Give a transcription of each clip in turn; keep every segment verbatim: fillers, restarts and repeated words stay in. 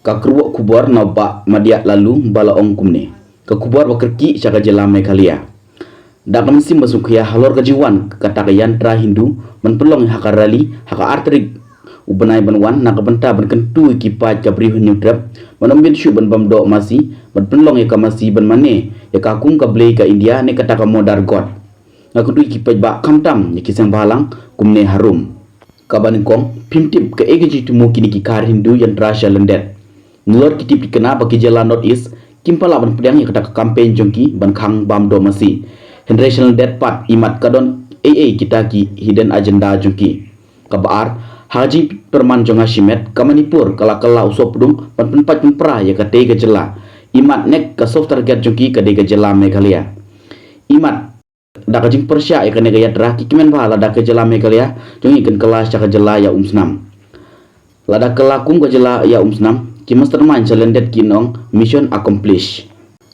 Ka kyrwoh khubor na u Bah Madiah Laloo ba la ong kumne. Ka khubor ba kyrkieh sha ka jylla Meghalaya. Da ka mynsiem ba sngewkhia halor ka jingwan kata ka yatra Hindu ban pynlong ha ka rally ha ka ar tarik u bnai ban wan na ka bynta ban kyntu ïa ki paid ka Bri u Hynñiewtrep ban ym bit shuh ban bam doh masi ban pynlong ïa ka masi ban mane ïa ka kum ka blei ka India ne kata ka Mother God. Nga kyntu ïa ki paidbah khamtam ïa ki seng bhalang kumne harum. Kaba nyngkong, phim tip kaei ka jingthmu kine ki khar Hindu yatra sha lyndet. Nalor ki tip ki kynmaw ba ki jylla North East kim pat lah ban pdiang ïa kata ka campaign jong ki ban khang bam doh masi. Hynrei sha lyndet pat imat ka don ei ei kita ki hidden agenda jong ki. Kaba ar, ha ka jingpyrman jong nga shimet ka Manipur ka la kylla u sopdung ban pynpait pynpra ïa katei ka jylla. Imat next ka soft target jong ki ka dei ka jylla Meghalaya. Imat da ka jingpyrshah ïa kane ka yatra ki kmen bha lada ka jylla Meghalaya jong ngi kan kylla sha ka jylla ïa Umsnam. Lada kylla kum ka jylla ïa Umsnam, ki mastermind sha lyndet kin ong mission accomplished.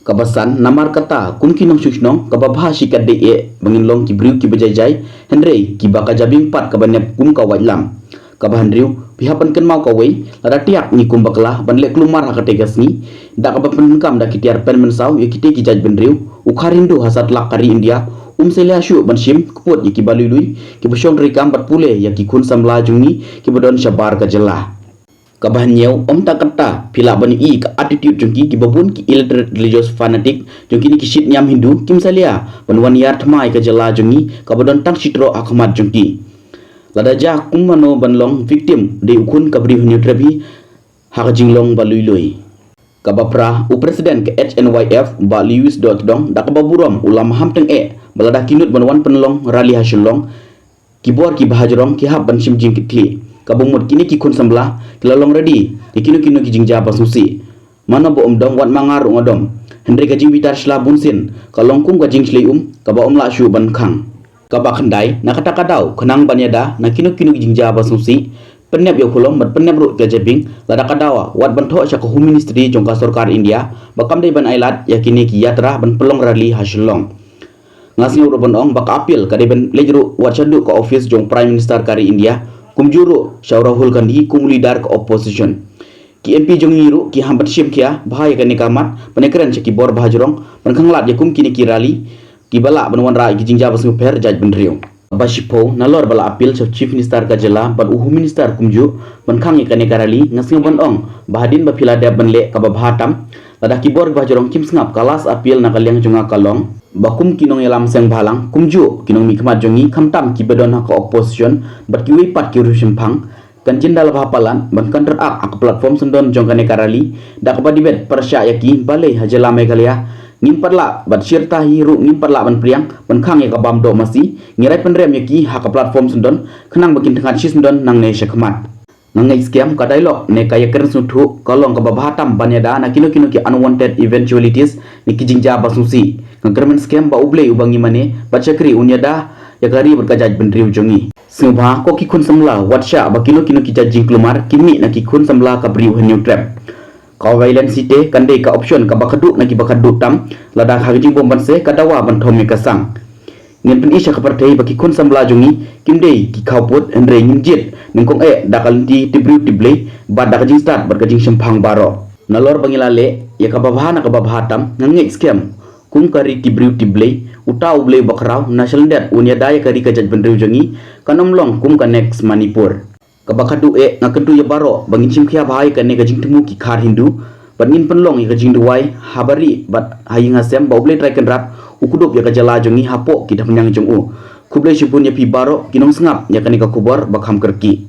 Kaba san, namar kata kum ki nongshong shnong kaba bha shi katdei eh ba ngin long ki briew kiba jai jai, hynrei kiba ka jabieng pat kaba nep kum ka waitlam. Kaba hynriew, phi hap ban kynmaw kawei, lada tiak ngi kum bakla ban leh kulmar ha katei ka sngi, da kaba pyndonkam da ki tiar pynmynsaw ïa kitei ki jaitbynriew, u khar Hindu ha satlak ka ri India um sa leh shuh ban shim kput ïa kiba lui lui, kiba shong treikam bad pule ïa ki khun samla jong ngi kiba don shabar ka jylla. Kaba hynñiew, ym tang kata, phi lah ban ïohi ka attitude jong ki, kiba bun ki illiterate religious fanatic jong kine ki shit niam Hindu kim sa leh ban wan ïar thma ïa ka jylla jong ngi kaba don tang shi troh ha khmat jong ki. Lada jia kum mano ban long victim, dei u khun ka Bri u Hynñiewtrep hi ha ka jinglong ba lui lui. Kaba phra, u president ka H N Y F Bah Lewis Dohtdong da kaba burom u la maham tyngeh ba lada ki nud ban wan pynlong rally ha Shillong, ki bor kiba hajrong ki hap ban shim jingkitkhlieh. Kaba mut kine ki khun samla ki la long ready ïa kino kino ki jingjia ba sngewsih. Mano ba ym dom, wat ma nga ruh nga dom. Hynrei ka jingbitar sla bunsien ka long kum ka jingshlei um kaba ym lah shuh ban khang. Kaba khyndai, na kata ka daw, khnang ban ïada na kino kino ki jingjia ba sngewsih, pynnep ïa u khlem bad pynnep ruh ka jabieng, lada ka dawa wat ban thoh sha ka Home Ministry jong ka sorkar India ba kam dei ban ailad ïa kine ki yatra ban pynlong rally ha Shillong. Nga sngew ruh ban ong ba ka appeal ka dei ban leit ruh wat shaduh ka office jong Prime Minister ka ri India, kumjuh ruh sha u Rahul Gandhi kum u leader ka opposition. Ki M P jong ngi ruh ki hap ban shim khia bha ïa kane ka mat ban ïakren sha ki bor ba hajrong ban khang lad ïa kum kine ki rally kiba lah ban wanrah ïa ki jingjia ba sngewpher jaitbynriew. Ba shiphew, nalor ba la appeal sha u Chief Minister ka jylla bad u Home Minister kumjuh ban khang ïa kane ka rally, nga sngew ban ong ba hadien ba phi la dep ban leh kaba bha tam, lada ki bor ba hajrong kim sngap, ka last appeal na ka liang jong nga ka long ba kum ki nongïalam seng bhalang kumjuh ki nongmihkhmat jong ngi khamtam kiba don ha ka opposition bad kiwei pat ki riewshemphang, kan jin da la bha palat ban counter act ha ka platform syndon jong kane ka rally da kaba dibet pyrshah ïa ki. Balei ha jylla Meghalaya ngim pat lah, bad shirta hi ruh ngim pat lah ban pdiang ban khang ïa ka bam doh masi, ngi rai pynrem ïa ki ha ka platform syndon khnang ba kin thngan shi syndon nangne sha khmat. Nga ngeit skhem ka dialogue ne ka ïakren sngewthuh ka long kaba bha tam ban ïada na kino kino ki unwanted eventualities ne ki jingjia ba sngewsih. Nga kyrmen skhem ba U Blei uba ngi mane bad shakri un ïada ïa ka ri bad ka jaitbynriew jong ngi. Sngewbha ko ki khun samla, wat shah ba kino kino ki jait jingkulmar ki mih na ki khun samla ka Bri u Hynñiewtrep. Ka violence te kan dei ka option kaba khadduh na kiba khadduh tam, lada ha ka jingbym banse ka dawa ban thom ïa ka sang. Ngin pyni sha ka pyrthei ba ki khun samla jong ngi kim dei ki khawpud, hynrei ngin jied nyngkong eh da ka lynti tip briew tip Blei bad da ka jingstad bad ka jingshemphang baroh. Nalor ba ngi la leh ïa kaba bha na kaba bha tam, nga ngeit skhem kum ka ri tip briew tip Blei, uta U Blei uba khraw na shalyndet un ïada ïa ka ri ka jaitbynriew jong ngi, kan ym long kum ka next Manipur. Kaba khadduh eh, nga kyntu ïa baroh ba ngin shim khia bha ïa kane ka jingthmu ki khar Hindu bad ngin pynlong ïa ka jingduwai ha barieh bad ha ïing ha sem ba U Blei Trai Kynrad u kdup ïa ka jylla jong ngi hapoh ki thapniang jong u. Khublei shibun ïa phi baroh ki nongsngap ïa kane ka khubor ba kham kyrkieh.